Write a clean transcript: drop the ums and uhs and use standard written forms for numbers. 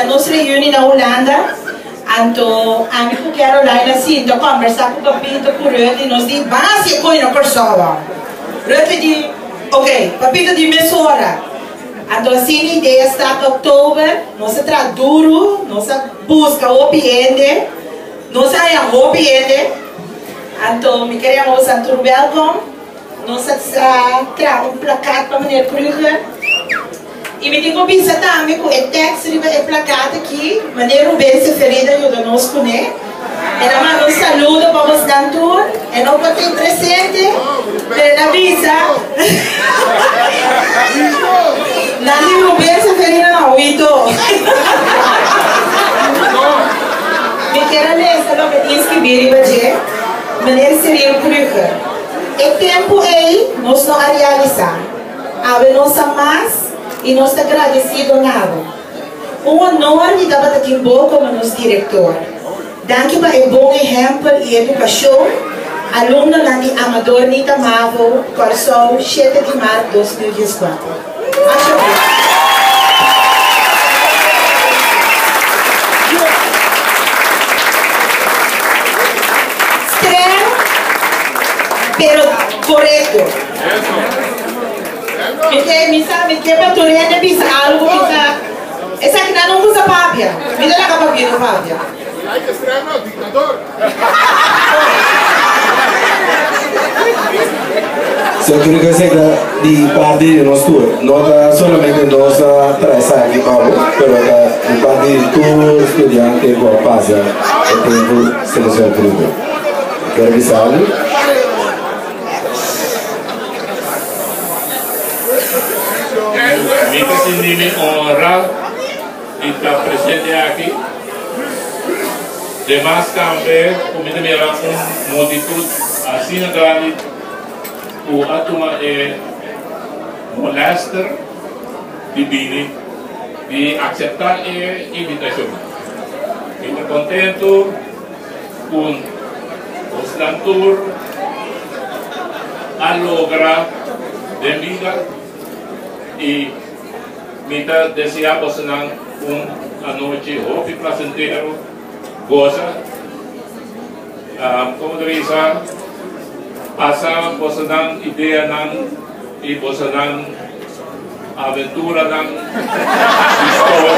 Ta nos reuni na Hulanda, anto ami ku Caroline a sinta kombersá ku Papito ku Ruth i nos di, Ban hasi e koi na Kòrsou awor. Ruth di, Ok, Papito di mesora. Anto asina idea start oktober, nos a traha duru, nos a buska hopi hende, nos a haña hopi hende, anto mi kere yama boso tur wèlkom. Nos a traha un plakat pa meneer Kruger i mi tin ku bisa tambe ku e tèks riba e plakat aki meneer Ruben Seferin a yuda nos kuné. El a manda un saludo pa bosnan tur. E no por tin presente, pero el a bisa Nan di Ruben Seferin a wito. Mi kier a lesa loke tin skibí riba dje, Meneer Cyril Kruger. E tempu ei nos no a realisá. Awe nos sa mas i nos ta gradesido na bo. Un honor di tabata tin bo komo nos direktor. Danki pa e bon ehèmpel i edukashon, alumnonan di Amador Nita Mavo, Kòrsou, shete di mart 2014. Masha bon. Streng, pero korekto. Mi ke mi sa mi ke pa tur hende bisa algu mi sa esaki nan no gusta papia mi ta laga papia no papia. So creo que esey ta di parti di nos tur. No ta solamente nos a trae esaki pa bo, pero ta di parti di tur studiante cu a pasa e tempo seleccion Kruger. Kier bisa algo? Mi ta sinti mi honra di ta presente aki. Demas tambe ku mi ta mira un multitud asina grandi ku a tuma e molester di bini di akseptá e invitashon. Mi ta kontentu ku bosnan tur a logra den bida i mi ta deseá bosonan un anochi hopi plasentero, gosa, komo ta bisa, pasa bosonan ideanan i bosonan aventuranan di skol.